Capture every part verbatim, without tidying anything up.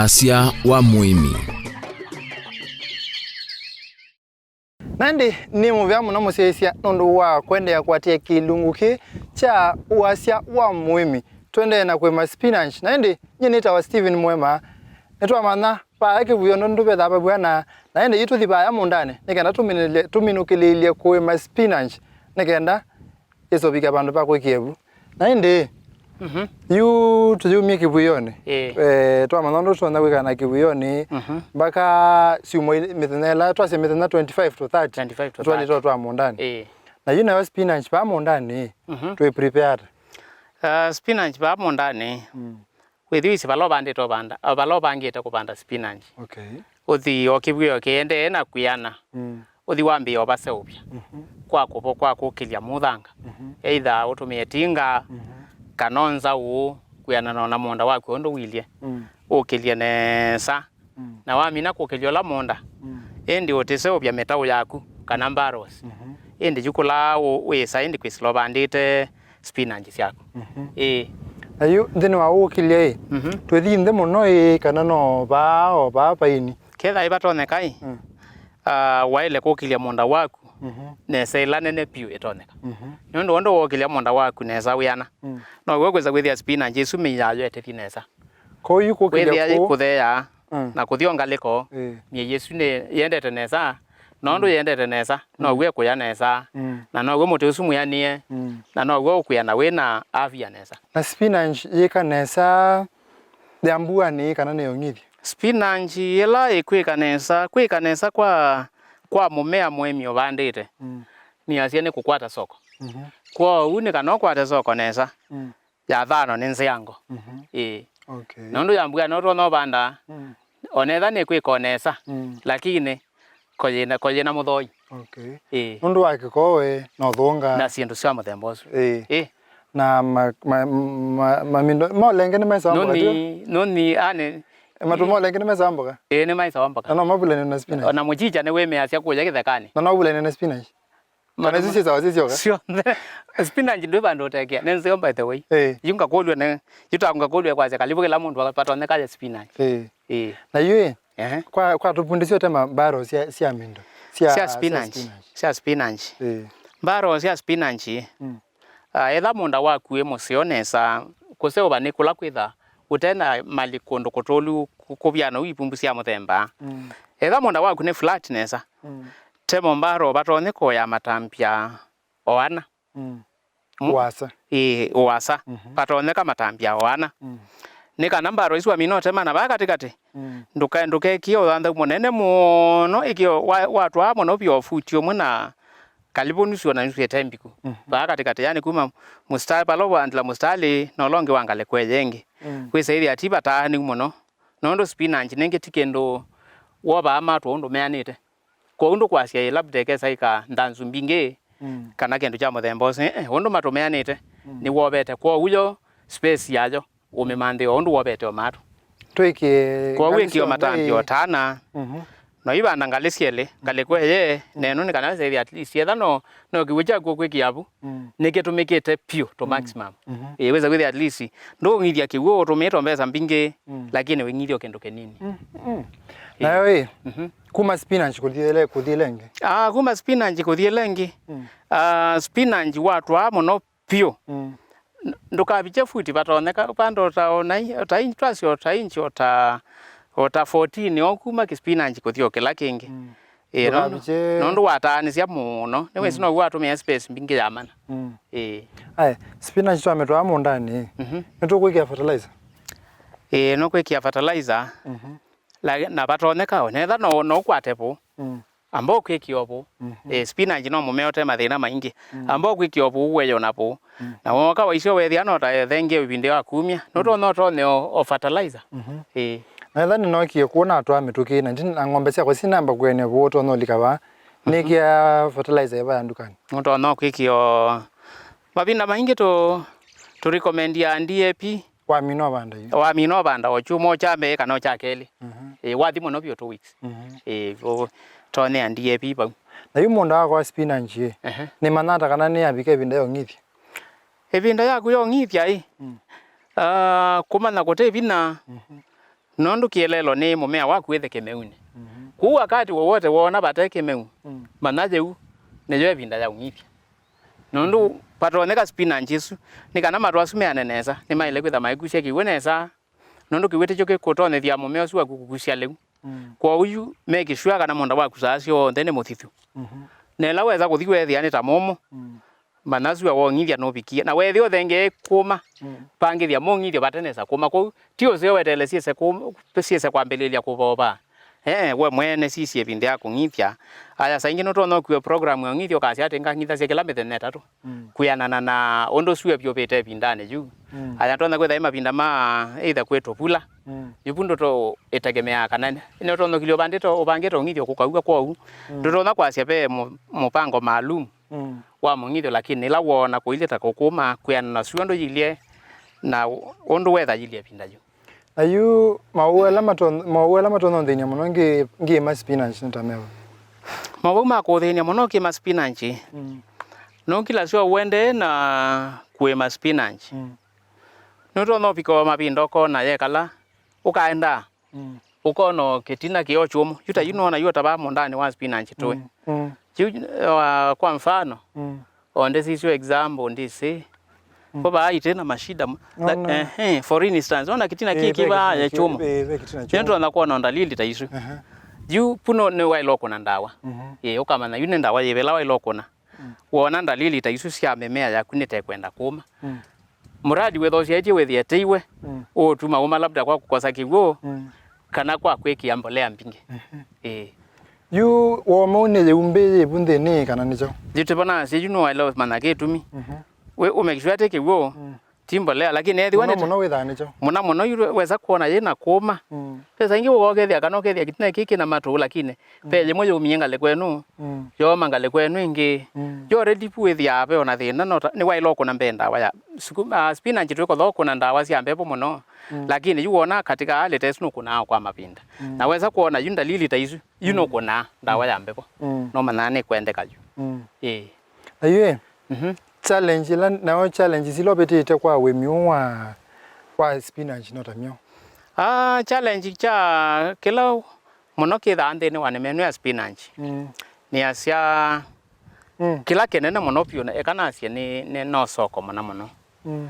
Wasya wa mũĩmi. Na ĩndĩ nĩ mũvea mũno mũsyaĩĩsya nũndũ wa kũendeea kũatĩĩa kĩlungu kĩĩ kya wasya wa mũĩmi. Tũendee na kũĩma spinach. Na ĩndĩ nyie nĩtawa Stephen Mwema. Nĩtwamanya vaya kĩvuĩonĩ nũndũ vethaa vavw'ana, na ĩndĩ yu tũthi vaya mũũndanĩ nĩ kenda tũminĩlye-, tũminũkĩlĩĩlye kũĩma spinach nĩ kenda ĩsovika vandũ va kwĩkĩa vu. Na ĩndĩ, Mhm. yu tũyumie kĩvuĩonĩ. Ĩĩ. Eh, twamanya ũndũ tũtonya kwĩkana kĩvuĩonĩ Mhm. mpaka syumwa ilĩ, mĩthenya ĩla, twasya mĩthenya twenty-five to thirty. Twenty-five to thirty. Twalĩtwa twa mũũndanĩ. Ĩĩ. Na yu nayo spinach vaa mũũndanĩ, Mhm. twĩ prepare ata? Ah, spinach vaa mũũndanĩ, Mm. wĩthĩwĩsĩ vala ũvandĩte ũvanda, vala ũvangĩte kũvanda spinach. Okay. Ũthi o kĩvuĩo kĩendee na kwĩana. Mm. Ũthi wambĩĩa ũvaseũvya Mhm. kwa kũvo, kwa kũkĩlya mũthanga. Mhm. Either ũtũmĩe tinga, Mhm. kana o nzaũ, kwĩanana na mũũnda waku ũndũ ũilye. Mm. Ũkĩlye nesa. Mm. Na wamina kũkĩlya ũla mũũnda, Mm. ĩndĩ ũtĩseũvya mĩtaũ yaku, kana barrels. Mhm. Ĩndĩ yu kũla ũ-, wĩsa ĩndĩ kwĩsĩla ũvandĩte spinach syaku. Mhm. Ĩĩ. Na yu nthĩnĩ wa ũkĩlya ĩ, Mhm. twĩthi nthĩ mũno ĩ, kana no vaa o vaa vaini? Ketha ĩvatonyeka ĩ, Mm. ah, waĩle kũkĩlya mũũnda waku Mhm. nesa ĩla nene vyũ ĩtonyeka. Mhm. Nũndũ ũndũ wokĩlya mũũnda waku nesa wĩana, Mm. now'o kwĩsa kwĩthĩa spinach ĩsu mĩĩ yayo ĩtĩthi nesa. Kwoou yu kũkĩlya Wĩthĩa yĩ kũu kũtheea Mm. na kũthi o ngalĩko, Ĩĩ. mĩĩ ĩsu nĩ yendete nesa, na ũndũ yendete nesa, now'o ĩkũya nesa, Mm. na now'o mũtĩ ũsu mwĩanĩe, Mm. na now'o ũkwĩana wĩ na afya nesa. Na spinach yĩka nesa ya mbuanĩ kana nĩ ya ũng'ithyo? Spinach ĩla ĩkwĩka nesa, kwĩka nesa kwa, kwa mũmea mũĩmi ũvandĩte, Mm. nĩasya nĩ kũkwata soko. Mhm. Kwoou nĩ kana ũkwate soko nesa. Mm. Ya thano nĩ nzĩango. Mhm. Ĩĩ. Okay. Nũndũ ya mbua no ũtonya ũvanda, Mm. onetha nĩkwĩka o nesa, Mm. lakini ko yĩna, ko yĩna mũthoi. Okay. Ĩĩ. Nũndũ wa kĩkoo we no thũnga. Na syĩndũ sya mũthemba ũsu. Ĩĩ. Ĩĩ. Na ma, ma, ma, mamindo, molenge nĩ maĩsawa mboka, tio? Nũni, nũni, ane. Matũ molenge nĩ maĩsawa mboka? Ĩĩ, nĩ maĩsawa mboka. Na no mavulane na spinach? Ona mũchicha nĩ wĩmĩasya kũya kĩthekanĩ. Na no vulane na spinach? Kana isu syĩsawa syĩ syoka? Syonthe. Spinach ndwĩ vandũ ũtekea. Nĩ nzeo, by the way. Eh. Yu ngakũlw'a ne, yu ta ngakũlw'a kwasya kalivu kĩla mũndũ apatonyeka ye spinach. Eh. Eh. Na yu ĩ, Ehe. kwa, kwa tũpundi syote ma barrel sya, sya mindo. Sya, Sya sya spinach. spinach. Sya spinach. Eh. Barrel sya spinach. Mm. Ah, etha mũũnda waku wĩ mũseo nesa, kũseũva nĩ kũla kwĩtha ũte na mali kũndũ kũtũlu kũ-, kũvyana ũu ipumbu sya mũthemba. Mm. Etha mũũnda waku nĩ flat nesa. Mm. Temo mbarũ vatonye kũya matambya o ana. Mm. Mm. Ũasa. Ĩĩ, ũasa. Mhm. Vatonyeka matambya o ana. Mm. Nĩ kana mbarũ isu wamina ũtema na vaa katĩkatĩ, Mm. ndũka-, ndũkekie ũthanthau mũnene mũno, ĩkĩo wa-, watwaa mũno vyũ o futi ũmwe na kalivu nusu ona nusu ĩte mbiku. Mhm. Vaa katĩkatĩ, yani kuma mũstari, vala ũvandĩla mũstari na ũla ũngĩ wa ngalĩko ĩya ĩngĩ. Mm. Wĩsa ĩthĩa ti vataanĩu mũno, nũndũ spinach nĩngĩ ti kĩndũ wovaa matũ ũndũ meanĩte. Kwoou ndũkwasya ĩ labda ĩkesa ĩka nthanzu mbingĩ, Mm. kana kĩndũ kya mũthemba ũsu. Ĩĩ, ũndũ matũ meanĩte, Mm. nĩwovete. Kwoou yo space yayo ũmĩmanthĩe o ũndũ wovete o matũ. Twĩkĩe Kwoou ngalĩ ĩkĩo syonthe matambya ĩ- o tana, Mhm. no ivanda ngalĩ syelĩ, ngalĩko ĩyĩ, na ĩno nĩ kana wĩsa ĩthĩa at least, etha no, no kĩw'ũ kyaku ũkwĩkĩa vu, Mm. nĩkĩtũmĩkĩte vyũ to Mm. maximum. Mhm. Ĩĩ, wĩsa kwĩthĩa at least, ndũng'ithya kĩw'ũ ũtũmĩĩte o mbesa mbingĩ, Mm. lakini wĩng'ithya o kĩndũ kĩnini. Mm, mm. Ĩĩ. Nayo ĩ, Mhm. kuma spinach kũthi ĩla, kũthi ĩla ĩngĩ? Ah, kuma spinach kũthi ĩla ĩngĩ. Mm. Ah, spinach watwaa mũno vyũ. Mm. N-, ndũkavikye futi vatonyeka, vanda o ta o na i-, o ta inch, twasya o ta inch, o ta, o ta fourteen, o kuma kĩ spinach kũthi o kĩla kĩngĩ. Mm. Ĩĩ, nũndũ, Ndũkavikye. nũndũ wataanĩsya mũno, nĩwĩsĩ Mm. now'o watũmĩa space mbingĩ ya mana. Mm. Ĩĩ. Aye, spinach twamĩtwaa mũũndanĩ, Mhm. nĩtũkwĩkĩa fertilizer? Ĩĩ, nũkwĩkĩa fertilizer. Mhm. La-, na vatonyeka, onetha no, no ũkwate vũũ. Mm. Amba ũkwĩkĩa o vũũ. Mhm. Eh, spinach no mũmea ũte mathĩna maingĩ. Mm. Amba ũkwĩkĩa o vũũ, weyona vũũ. Mm. Na wooka waisyo wethĩa no ta thenge ĩvinda ya kumya. Mm. Nũtonya ũtonye o, o fertilizer. Mhm. Eh. Na etha nĩnookie kũu natwaa mĩtũkĩ, na ndi na ng'ombe syakwa sinamba kũenea vũũ ũtonya ũlika vaa. Mhm. Nĩkĩa fertilizer ĩva ya ndukanĩ? Nũtonya kwĩkĩa o, mavinda maingĩ tũ, tũ recommend ya D A P. Wamina ũvanda yu? Wamina ũvanda o kyumwa kya mbee kana kya kelĩ. Mhm. Ĩĩ, wathi mũno vyũ two weeks. Mhm. Ĩĩ, ũtonea D A P vau. Na yu mũũnda wakwa wa spinach ĩ, Ehe. nĩmanya ata kana nĩyavika ĩvinda ya ũng'ithya? Ĩvinda yaku ya ũng'ithya ĩ, Mm. ah, kũmanya kũte vinya, Mhm. Nũndũ kĩeleelo nĩ mũmea waku wĩthe kĩmeunĩ. Mhm. Kwoou wakati wowote woona vate kĩmeu, mm, manya yĩu nĩyo ĩvinda ya ũng'ithya. Nũndũ, mhm, vatonyeka spinach ĩsu, nĩ kana matũ asu meane nesa, nĩmaĩle kwĩtha maikusya kĩw'ũ nesa, nũndũ kĩw'ũ tĩkyo kĩkũtonyethya mũmea ũsu waku kũkusya lĩu. Mm. Kwoou yu make sure kana mũũnda waku saa syonthe nĩ mũthithu. Mhm. Na ĩla wesa kũthi weethĩa nĩ ta mũmũ, mm, manya sua wong'ithya nũvikie. Na weethĩa ũthengee kũma, mm, vangĩthya mũng'ithyo vate nesa kũma. Kwoou ti ũseo weteele syĩse kũm-, syĩse kwambĩlĩlya kũvova. Ee, we mwene sisye ĩvinda ya kũng'ithya. Aya, saa ingĩ nũtonya ũkua program ya ũng'ithya ũkasya atĩ ngang'ithasya kĩla mĩthenya ĩtatũ. Mm. Kwĩanana na ũndũ sua vyũvĩte ĩvindanĩ yu. Mm. Aya, tonya kwĩtha ĩ mavinda ma either kwĩ tũvula. Mm. Yu vu ndoto ĩtegemeaa kana nĩũtonya ũkilya ũvangĩte, ũvangĩte ũng'ithyo kũkaw'a kwoou. Mm. Ndũtonya kwasya ve mũ-, mũvango maalum, mm, wa mũng'ithyo, lakini ĩla woona kũilye ta kũkũma, kwĩana na sua ũndũ yilye na ũndũ weather yilye ĩvinda yu. Na yu mawau ala mato-, mawau ala matonya ũnthĩny'a mũno ngĩ-, ngĩĩma spinach nĩ ta meva? Mawau ma kũthĩny'a mũno ngĩĩma spinach. Mm. No kila sua ũendee na kũĩma spinach. Mm. Nũtonya ũvika o mavinda ũkona yekala, ũkaendaa, mm, ũkona o kĩtina kĩo kyũmũ. Yu ta yu nũona yu ũtavaa mũũndanĩ wa spinach tũĩ. Mm, mm. Yu, uh, kwa mfano, mm, o ndĩsisyo example ndĩsĩ. Mm. Ko vaa itĩ na mashida. No, like, no. Ehe, for instance, ona kĩtina kĩĩ kĩvaa kyũmũ. Nĩtonya kwona ndalili ta isu. Aha. Yu puno nĩwaĩle ũkũna ndawa. Mhm. Ĩĩ, ũkamanya yu nĩ ndawa yĩva ĩla waĩle ũkũna. Mm. Woona ndalili ta isu sya mĩmea yaku nĩtekwenda kũma, mm, mũradi wĩthosyaĩtye wĩthĩe teiwe, mm, ũũtuma ũma labda kwa kũkosa kĩw'ũ, mm, kana kwa kwĩkĩa mbolea mbingĩ. Mhm. Ĩĩ. Yu womau nĩ yĩumbĩ yĩ vu nthĩnĩ kana nĩkyo? Yu tĩvonasya yu nĩwaĩle ũmanya kĩtumi. Mhm. Wĩ, ũmake sure atĩ kĩw'ũ, mm, ti mbolea, lakini ethĩwa mũno nĩ mũno wĩthaa nĩkyo. Mũno mũno yu wesa kwona yĩ na kũma. Mm. Ve saa ingĩ ũkokethĩa kana ũkethĩa kĩtina kĩkĩ na matũ, lakini, mm, ve yĩmwe yũmie ngalĩko ĩno, mm, yooma ngalĩko ĩno ĩngĩ. Mm. Yo already pu wĩthĩaa ve ona thĩna, no ta, nĩwaĩle ũkũna mbee ndawa ya suku-, ah, spinach twĩkotha ũkũna ndawa sya mbevo mũno. Mm. Lakini yu wona katika hali ta isu nũkũnaa kwa mavinda. Mm. Na wesa kwona yu ndalili ta isu, yu, mm, nũkũnaa ndawa, mm, ya mbevo. Mm. No manyaa nĩkwendeka yu. Mm. Ĩĩ. Na yu ĩ, mhm, challenge ila, nao challenges ila ũvĩtĩte kwa ũĩmi ũũ wa, wa spinach no ta myo? Ah, challenge kya kĩla mũno kĩthaa nthĩnĩ wa nĩma ĩno ya spinach. Mm. Nĩasya, mm, kĩla kĩnene mũno vyũ, eka nasye nĩ, nĩ no soko mũno mũno. Mm.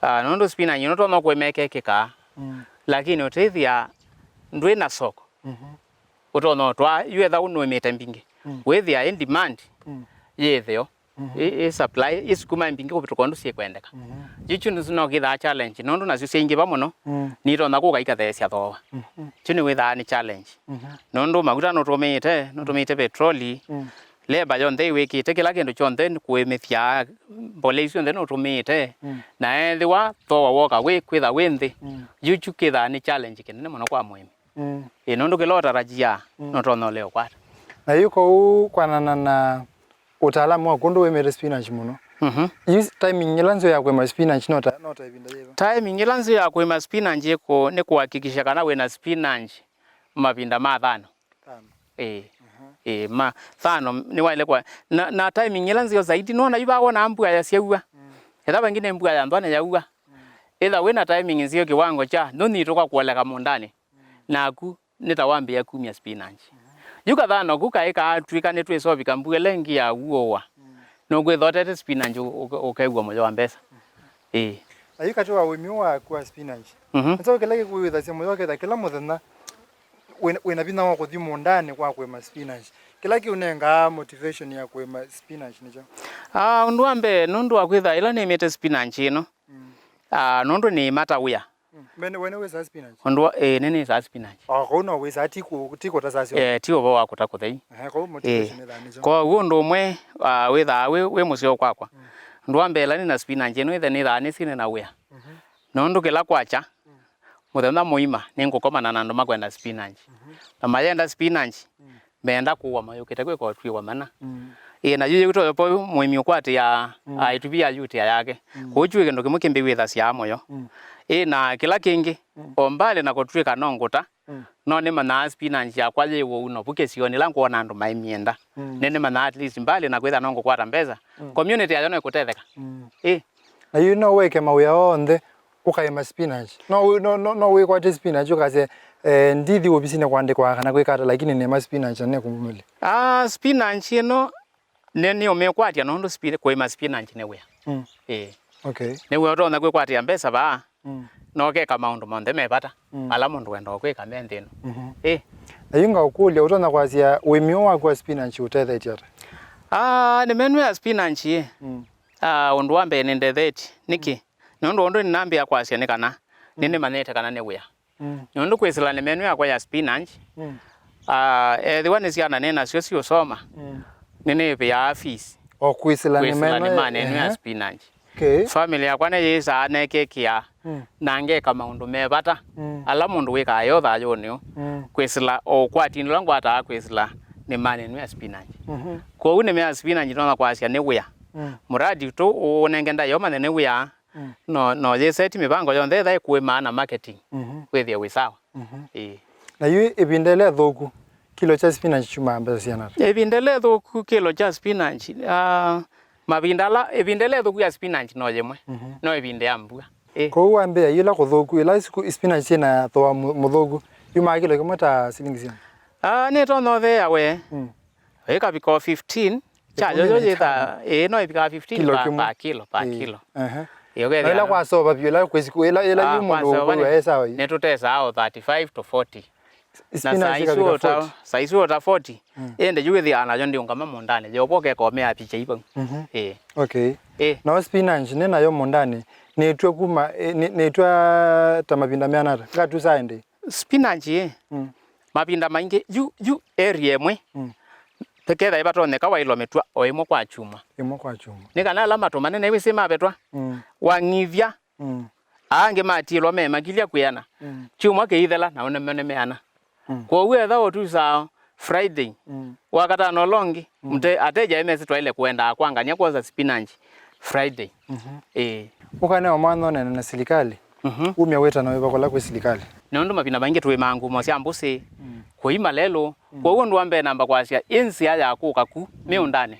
Ah, nũndũ spinach nũtonya kũĩma ĩkekĩka, mm, lakini ũtĩthĩa ndwĩ na soko. Mhm. Ũtonya ũtwaa, yu etha ũnũĩmĩte mbingĩ. Mm. Wĩthĩa ĩ demand, mm, yĩ ĩtheo. Mhm. Ĩ, ĩ supply, ĩsukuma mbingĩ kũvĩtũka ũndũ syĩkwendeka. Mhm. Yu kyu nĩsyo no kĩthaa challenge, nũndũ nasyo syaingĩva mũno, mm, nitonya kũka ikatheesya thooa. Mhm. Kyu nĩwĩthaa nĩ challenge. Mhm. Nũndũ mavuta nũtũmĩĩte, nũtũmĩĩte petroli, mm, leba yonthe ĩwĩkĩte, kĩla kĩndũ kyonthe kũĩmĩthya, mbolea isu syonthe nũtũmĩĩte, mm, na ethĩwa thooa woka wĩ, kwĩtha wĩ nthĩ, mm, yu kyu kĩthaa nĩ challenge kĩnene mũno kwa mũĩmi. Mm. Ĩ, nũndũ kĩla ũtarajia, mm, nũtonya ũle ũkwata. Na yu kwoou kwanana na ũtaalamu waku ũndũ wĩmĩte spinach mũno. Mhm. Yu timing ĩla nzeo ya kũĩma spinach no ta, no ta ĩvinda yĩva? Timing ĩla nzeo ya kũĩma spinach ĩkũ-, nĩ kũhakikisha kana wĩna spinach mavinda ma thano. Thano. Ĩĩ. Mhm. Ĩĩ, ma thano nĩwaĩle kwa. Na, na timing ĩla nzeo zaidi, nona yu vawona mbua yasyaua. Mm. Etha vangĩ nĩ mbua ya nthwa na yaua. Mm. Etha wĩna timing nzeo kĩwango kya nũnyitũka kũoleka mũũndanĩ. Mm. Naku nĩ ta wambĩĩa kumya spinach. Yu kathano ku kaĩ kaatw'ĩka nĩtwĩsovika mbua ĩla ĩngĩ ya ũũa. Mm. Nũkwĩthotete spinach ũ-, ũ-, ũkew'a mũyo wa mbesa. Ĩĩ. Na yu katĩ wa ũĩmi ũũ waku wa spinach, mhm, nĩkyo kĩla kĩkwĩw'ĩthasya mũyo ũketha kĩla mũthenya wĩna, wĩna vinya wa kũthi mũũndanĩ kwa kũĩma spinach? Kĩla kĩũnengaa motivation ya kũĩma spinach nĩkyo? Ah, ũndũ wa mbee, nũndũ wa kwĩtha ĩla nĩmĩte spinach ĩno, mm, ah, nũndũ nĩĩmata wĩa. Mm. Wene, wene wĩsaa spinach? Ũndũ wa, ĩĩ, nĩnĩsaa spinach. O, kũu no wĩsaa, ti kũ-, ti kũta saa syonthe? Eh, ti ũvoo wa kũta kũthei. Ehe, kũu motivation ĩthaa nĩkyo? Kwoou ũndũ ũmwe, ah, wĩthaa wĩ, wĩ mũseo kwakwa. Mm. Ũndũ wa mbee, ĩla nĩna spinach ĩno, ĩthe nĩthaa nĩsine na wĩa. Mhm. Nũndũ kĩla kwakya, mm, mũthenya mũima nĩngũkomana na andũ makwenda spinach. Mhm. Na mayenda spinach, mm, meenda kũũa mayũkĩte kwĩka ũtwi wa mana. Mm. Ĩĩ, na yu yĩu toyo po mũĩmi ũkwatĩaa, mm, ah, ĩtuvi ya yutĩa yake. Mm. Kũu kyu kĩndũ kĩmwe kĩmbĩw'ĩthasyaa mũyo. Mm. Ĩĩ, na kĩla kĩngĩ, mm, o mbali na kũtw'ĩka no ngũta, mm, no nĩmanyaa spinach yakwa yĩ ũu novu kĩsionĩ ĩla ngwona andũ maimyenda. Mm. Nĩnĩmanyaa at least mbali na kwĩtha no ngũkwata mbesa, mm, community yayo no ĩkũtetheka. Mm. Ĩĩ. Na yu no wĩke mawĩa onthe ũkaĩma spinach. No wĩ-, no, no, no wĩkwate spinach ũkasya, eh, ndithi ovisinĩ kũandĩkwa kana kwĩka ata, lakini nĩma spinach na nĩkũmĩlya. Ah, spinach ĩno nĩ, nĩ ũmĩkwatya nũndũ spi-, kũĩma spinach nĩ wĩa. Mm. Ĩĩ. Okay. Nĩ wĩa ũtonya kwĩkwatĩa mbesa vaa. Mm. Na ũkeka maũndũ monthe me vata, mm, ala mũndũ wendaa kwĩka me nthĩ ĩno. Mhm. Ĩ. Na yu ngaũkũlya, ũtonya kwasya ũĩmi ũũ waku wa spinach ũtethetye ata? Ah, nĩmenũ ya spinach ĩ. Mm. Ah, ũndũ wa mbee nĩndethetye. Nĩkĩ? Mm. Nũndũ ũndũ nĩnambĩa kwasya nĩ kana, mm, nĩnĩmanyĩte kana nĩ wĩa. Mm. Nũndũ kwĩsĩla nĩmenũ yakwa ya spinach, mm, ah, ethĩwa nĩ syana nĩ nasyo siũsoma, mm, nĩnĩvĩaa fees. O kwĩsĩla kwĩsĩla nĩmenũ, nĩmanenũ ya ehe, spinach. Okay. Family yakwa nĩyĩsaa nekĩkĩa, mm, na ngeka maũndũ me vata, mm, ala mũndũ wĩkaa yo thayũnĩ ũũ. Mm. Kwĩsĩla o ũkwatinĩ ũla ngwataa kwĩsĩla nĩmanenũ ya spinach. Mhm. Kwoou nĩmea spinach nona kwasya nĩ wĩa. Mm. Mũradi tu ũnenge ndaĩa ũmanye nĩ wĩa, mm, no, no yĩseti mĩvango yonthe ĩtha ĩkũĩmaa na marketing, mhm, wĩthĩe wĩ sawa. Mhm. Ĩĩ. Na yu ĩvinda ĩla ĩthũku, kilo kya spinach kyumaa mbesa siana ata? Ĩvinda ĩla ĩthũku, kilo kya spinach, ah, mavinda ala, ĩvinda ĩla ĩthũku ya spinach no yĩmwe, mhm, no ĩvinda ya mbua. Ĩĩ. Kwoou wambĩa yĩla kũthũku, ĩla siku spinach syĩna thooa mũ-, mũthũku, yumaa kilo kĩmwe ta silingi siana? Ah, nĩtonya ũtheea we. Mm. Ĩkavika o fifteen, kyayo yo yĩtha, ĩĩ, no ĩvika fifteen kilo pa, kĩmwe, pa kilo, pa, ĩĩ, kilo. Aha. Ĩĩ, na ĩla ũkethĩa kwasova vyũ, ĩla kwĩsiku, ĩla, ĩla ah, yu mũndũ kwasova ũkwĩw'a nĩ, e sawa yu. Nĩtũtesaa o thirty-five to forty. Na spinach saa isu ikavika ũta, forty. Saa isu ũta forty, mm, ĩndĩ yu wĩthĩaa nayo ndiũngama mũũndanĩ, yovwa ũkekomea picha ivau. Mhm. Ĩĩ. Okay. Ĩĩ. No spinach nĩ nayo mũũndanĩ, nĩtw'a kuma, ĩ, nĩ, nĩtw'a ta mavinda meana ata? Ngatusaa ĩndĩ? Spinach ĩ, mm, mavinda maingĩ, yu, yu area ĩmwe, mm, kethĩa ĩvatonyeka waĩlwa mĩtw'a o ĩmwe kwa kyumwa. Ĩmwe kwa kyumwa. Nĩ kana ala matũ manene wĩsĩ mavetwa, mm, wang'ithya, mm, aa angĩ matiĩlwa me makilya kwĩana. Mm. Kyumwa kĩithela, nao nĩmo nĩmeana. Mm. Kwoou etha ũtusaa Friday, mm, wakatano ũla ũngĩ, mm, mte-, ateja mesĩ twaĩle kũendaa kwangany'a kwosa spinach Friday. Mhm. Ĩĩ. Ũkaneo mwana ũneena na silikalĩ, mhm, umya wĩtano wĩva kũla kwĩ silikalĩ? Nũndũ mavinda maingĩ tũĩmaa ngumo sya mbũsĩ, mm, kũima lelũ, mm, kwoou ũndũ wa mbee namba kwasya ĩ nzĩa ya kũka ku, mm, mĩũndanĩ,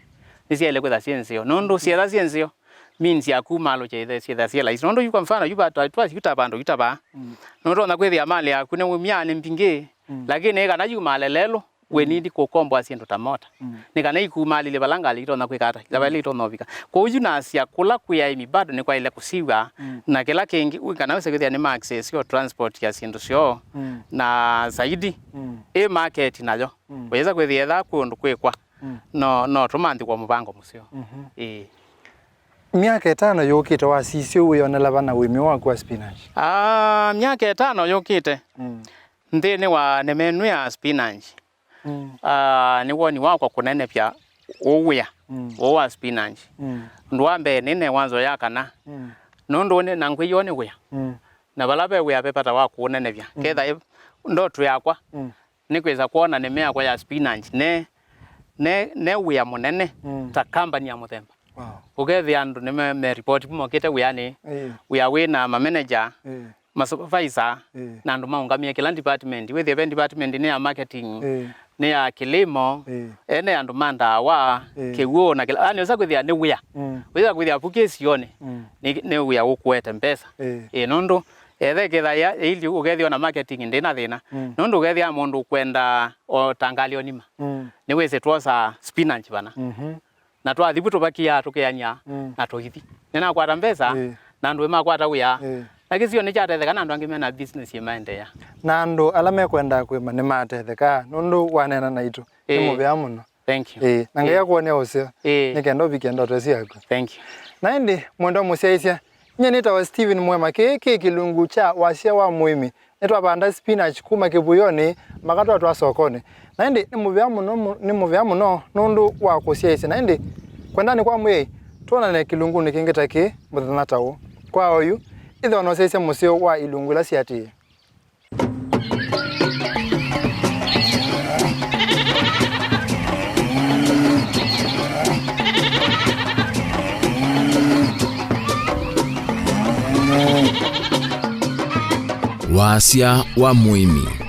nĩsyaĩle kwĩtha syĩ nzeo. Nũndũ syetha syĩ nzeo, means ya kumaalũkya ĩthe syĩtha syĩ laisi. Nũndũ yu kwa mfano, yu va-, twa-, twasi yu ta vandũ, yu ta vaa. Mm. Nũtonya kwĩthĩa malĩ yaku nĩ wumyaa nĩ mbingĩ, mm, lakini ĩ kana yumaale lelũ, we, mm, need kũkomboa syĩndũ ta mota. Mm. Nĩ kana ikumaalilye vala ngalĩ itonya kwĩka ata, ila, mm, vala itonya ũvika. Kwoou yu nasya kũla kwĩ aĩmi bado nĩkwaĩle kũsiw'a, mm, na kĩla kĩngĩ, ũ-, kana wĩse kwĩthĩa nĩ ma access yo transport ya syĩndũ syoo, mm, na zaidi, mm, ĩ market nayo. Mm. Wĩsa kwĩthĩa etha kwĩ ũndũ kwĩkwa, mm, no, no tũmanthĩkwa mũvango mũseo. Mhm. Ĩĩ. Myaka ĩtano yũkĩte wasisye wĩonela va na ũĩmi waku wa spinach? Ah, myaka ĩtano yũkĩte, mm, nthĩnĩ wa nĩmenũ ya spinach, mm, ah, nĩ woni wakwa kũnenevya ũũ wĩa, mm, ũũ wa spinach. Mm. Ũndũ wa mbee nĩnewa nzoya kana, mm, nũndũ nĩ na ngwĩo nĩ wĩa. Mm. Na vala ve wĩa ve vata wa kũũnenevya. Mm. Ketha ĩ-, ndoto yakwa, mm, nĩ kwĩsa kwona nĩmea yakwa ya spinach ne, ne, ne wĩa mũnene, mm, ta kambani ya mũthemba. Wow. Ũkethĩa andũ nĩme, me report mokĩte wĩanĩ, ĩĩ, wĩa wĩ na mameneja, ĩĩ, masupervisor, ĩĩ, na andũ maũngamĩe kĩla department. Wĩthĩe ve department nĩ ya marketing, ĩĩ, nĩ ya kĩlĩmo, ĩĩ, ene andũ ma ndawa, ĩĩ, kĩw'ũ na kĩla. Yaani, wĩsa kwĩthĩa nĩ wĩa. Mm. Wĩsa kwĩthĩa vu kĩsionĩ, mm, nĩ, nĩ wĩa ũkũete mbesa. Ĩĩ. Ĩĩ, nũndũ ethe kĩtha ya, ya ili ũkethĩa na marketing ndĩ na thĩna. Mm. Nũndũ ũkethĩa mũndũ ũkwenda o ta ngalĩ o nima. Mm. Nĩwĩsĩ twosa spinach vana. Mhm. Na twathi vu tũvakiaa tũkeany'a, mm, na tũithi. Nĩnakwata mbesa, ĩĩ, na andũ makwata wĩa. Ĩĩ. Na kĩsio nĩkyatetheka na andũ angĩ mena business ĩmaendeea. Na andũ ala mekwendaa kũĩma nĩmatethekaa nũndũ waneena naitũ. Nĩ, ĩĩ, mũvea mũno. Thank you. Ĩĩ, na Ngai, ĩĩ, akuonie ũseo. Ĩĩ. Nĩ kenda ũvikie ndoto syaku. Thank you. Na ĩndĩ, mwendwa mũsyaĩĩsya, nyie nĩtawa Steven Mwema. Kĩĩ kĩ kĩlungu kya Wasya wa Mũĩmi. Nĩtwavanda spinach kuma kĩvũĩonĩ mpaka twatwaa sokonĩ. Na ĩndĩ nĩ mũvea mũno, mũ-, nĩ mũvea mũno nũndũ wa kũsyaĩĩsya. Na ĩndĩ, kwendanĩ kwa Mwĩai, twonane kĩlungunĩ kĩngĩ ta kĩĩ mũthenya ta ũũ. Kwa oyu, ĩthĩwa nosyaĩĩsya mũseo wa ilungu ila siatĩĩe. Wasya wa Mũĩmi.